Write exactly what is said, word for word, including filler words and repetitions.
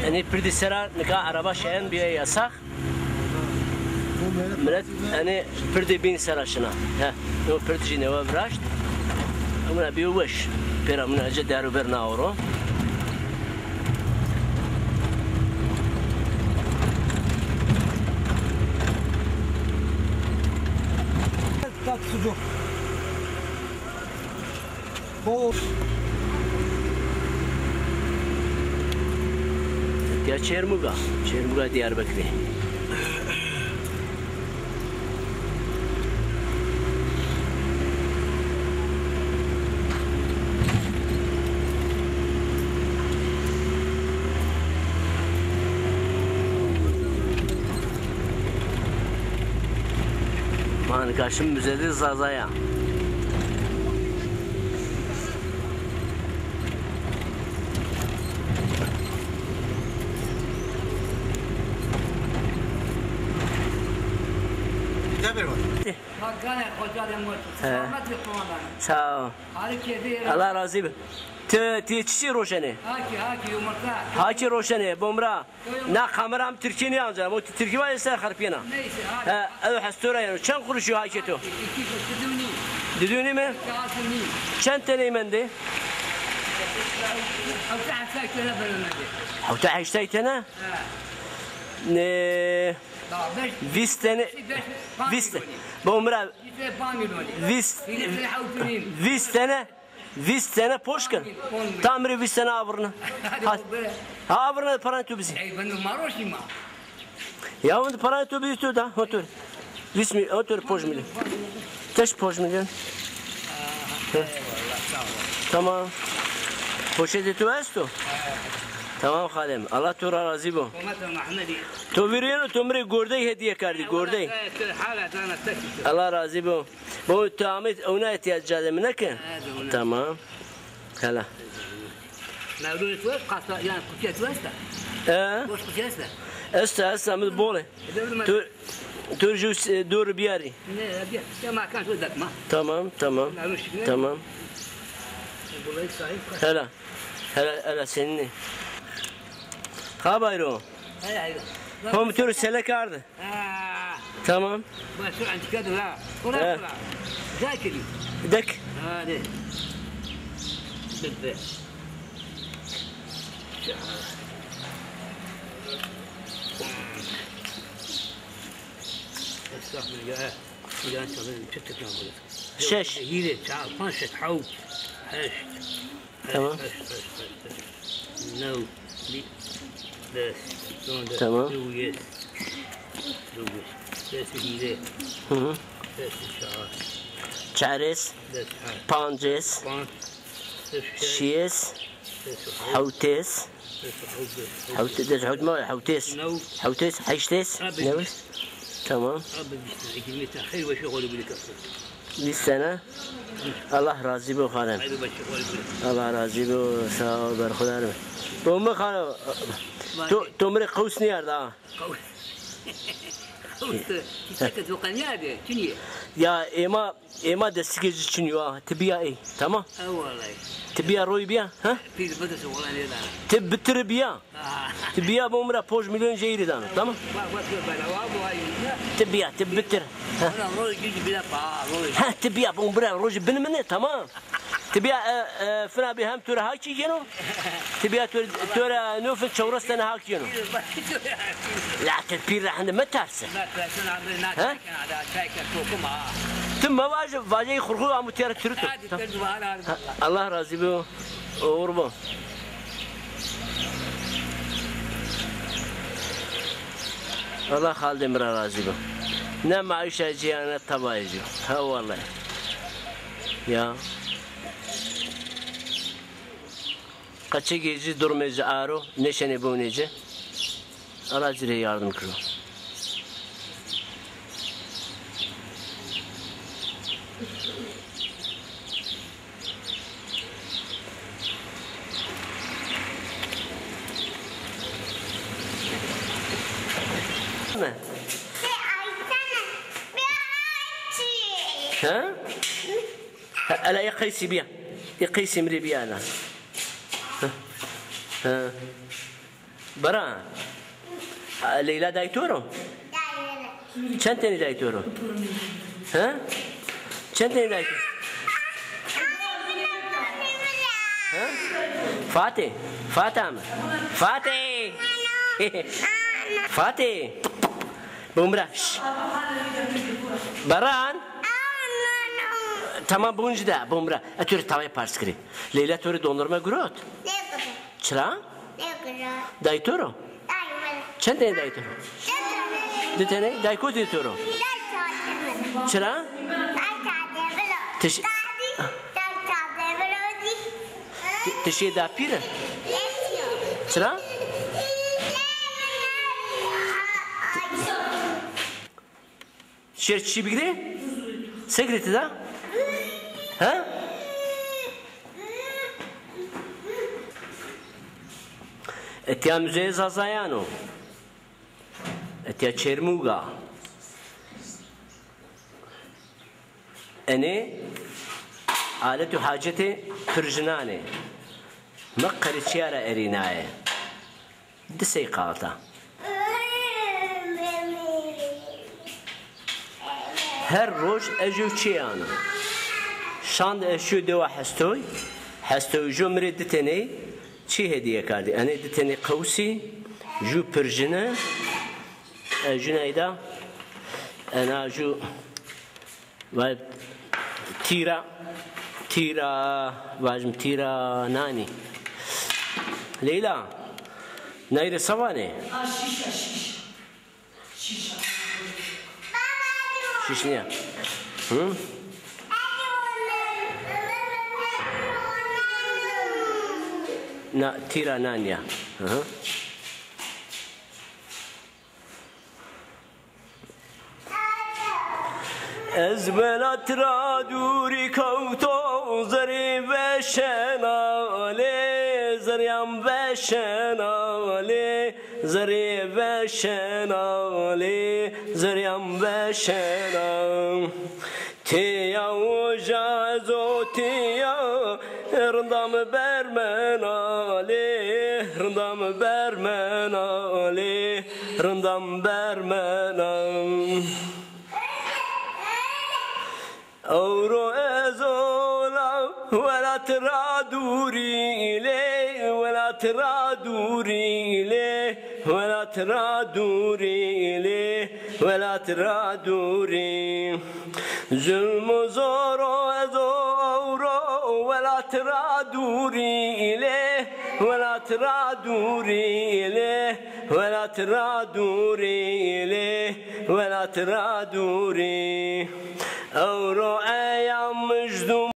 Enê pirdî sera nika araba şayan bîya yasax. Milet enê pirdî bîn sera şina. He, no pird jî newe viraşt. Amina bîyo weş. Pêra min ece der û ber naoro. Tat sucuk. Bol. Ya Çermuga, Çermuga Diyarbekirî. Ma nika şim müzedê Zazaya. Bak gane koca de mutlu. He. Selamet ve kumandan. Sağ ol. Harî keyfî yerê. Allah razî bi. Ti, ti çiçî roşenê? Hakî, hakî, yumurta. Hakî roşenê, bomra. Na kamera mi Tirkî nîyanca, ama Tirkî var ser xerpiyena. Neyse, hadi. He, ew hestora yeno. Çend kuruş yo hakê to? Didûnî. Didûnî mi? Çend teney mendê? Hewta heştay tene beno mendê. Hewta heştay tene? He. Ne? Vîst tene. Vîst. Bo mira. Vîst tene. Vîst sene poş kir. Tam rê vîst sene avirne. Ha, avirne paranê to bizî. Ey, ben de maroşî ma. Ya, ben de paranê to bizî to da, otur. Vîst mi-, otur poş milyon. Teş poş milyon. Eyvallah, sağ ol. Tamam. Poşetê to esto? Tamam xalem. Allah to ra razî bo. Komet Mehmedî. To vîr yeno, to mi rê gordey hediye kerdî, gordey. Hala dana teşekkür. Allah razî bo. Bo tu amê ona îhtîyac cadê mi neke? He, doğru. Tamam. Hela. Mevlûdê tu est, qasa, yanî kuçe tu esta? E? Boş kuçe esta? Esta, esta, mi bol e. E, doğru mu? Tu, tu jû, e, doğru biyarî. Ne, ya, ya, ma kan tu dakma. Tamam, tamam. Mevlûd şikne. Tamam. Burayı sahip kaç? Hela. Hela, hela senin. Ha bayro. Hela, hela. Hom tu selek arde. Ha. Tamam. Bak şu antika dur ha. He. Kola kola. Güzel kedi. Dek. Hadi. Bitti. Estağfurullah. Ya, ya, çalın, çıt çıt lan böyle. Şeş. Hîrê, çar, panc, şeş, hewt, heşt. Tamam. Heşt, heşt, heşt, heşt. New, bir, des, sonra tamam. Duyes, duyes, des, hîrê, hı hı. Des, çar. Çarês, des, çar. Pancês, panc, des, şeş. Şiyês, des, hewt. Hewtês. Des, hewt, des, hewt. Hewt, des, hewt ma, hewtês. New. Hewtês, heştês. Abi. Newis. Tamam. Abi, vîst sene, yirmi sene, xeyr weşî xolî bile kafir. Vîst sene. Allah razî bo xanim. Xeyr weşî xolî bile. Allah razî bo, sağ ol, berxudar be. Bo mi xalo, to, to mi rê qews nîyarda ha. Qews. Qews, çiçek zoqenîyarde, çinî? Ya êma, êma destikê ci çinî yo ha, ti bîya ey, tamam? E wellay. Ti bîya roy bîya, ha? Pîr bidir zoqenîyarda. Ti bitir bîya. Ti bîya bo mi ra ponc milyon jêrî dano, tamam? Ti bîya, ti bitir. Ha, ti bîya bo mi ra rojî bin mine, tamam. Ti bîya, e, e, fina bî hem tu ra hakî gêno. Ti bîya tu, tu ra no fin çewres tene hakî gêno. La ti pîr ra hende meterse. Ha? Ti mevaje, vajeyê xurxu amo tîya ra tirito. Ha, Allah razî bo. Oxir bo. Allah xaldê mi ra razî bo. Ne maîşa ci ya, ne tabayê ci. Ha wellay. Ya. Qeçegê ci, durmê ci aro, nêşenê biwnê ci. Allah ci rê yardim kiro. Ha? Ha, ela ê qeysî bîya. Ê qeysî mi rê bîya ela. Ha. He. Baran. A, Leyla dayê to ro? Çend tenî dayê to ro? He? Çend tenî dayê to ro? He? Fatê. Fatê mi? Fatê. Fatê. Bumra. Şş. Baran. Tamam, bun ci de, bumra. E, tu rê tawê pars kirî. Leyla to rê dondurma girot? Çira? Dayê to ro? Çend tenî dayê to ro? Di tenî? Dayê kotî to ro? Çira? Ti şî-, ti, ti şîyê dapîre? Çira? Şêr çî bigirê? Se girê ti da? Ha? Etîya muzeyê Zazayan o. Etîya Çermûg a. Enê alet û hacetê pirjinan ê. Mi qirêçîya ra erînaye. Di sey qalta. Her roj ez jû çî ano. Şand ez şû dewa Hestoy. Hestoy jû mi rê di teney çî hedîye kerdî. Enê di teney qewsî, jû pirjine, ez jû neyda, ena jû Vay, tîra, tîra, vajim tîra nanî. Leyla, nayre se vanê? A, şîş a, şîş. Şîş a. Şîş nîya. Hı? Na, tîra nanî ya. Hı hı. Ez welat ra dûrî kewto, zerrî veşena lê, zerrîyan veşena lê, zerrî veşena lê, zerrîyan veşena. Tîya uca ez o tîya, rinda mi bermena lê, rinda mi bermena lê, rinda mi bermena. Ewro ez ola welat ra dûrî lê, welat ra dûrî lê, welat ra dûrî lê, welat ra dûrî. Zulm û zoro ez o ewro welat ra dûrî lê, welat ra dûrî lê, welat ra dûrî lê, welat ra dûrî.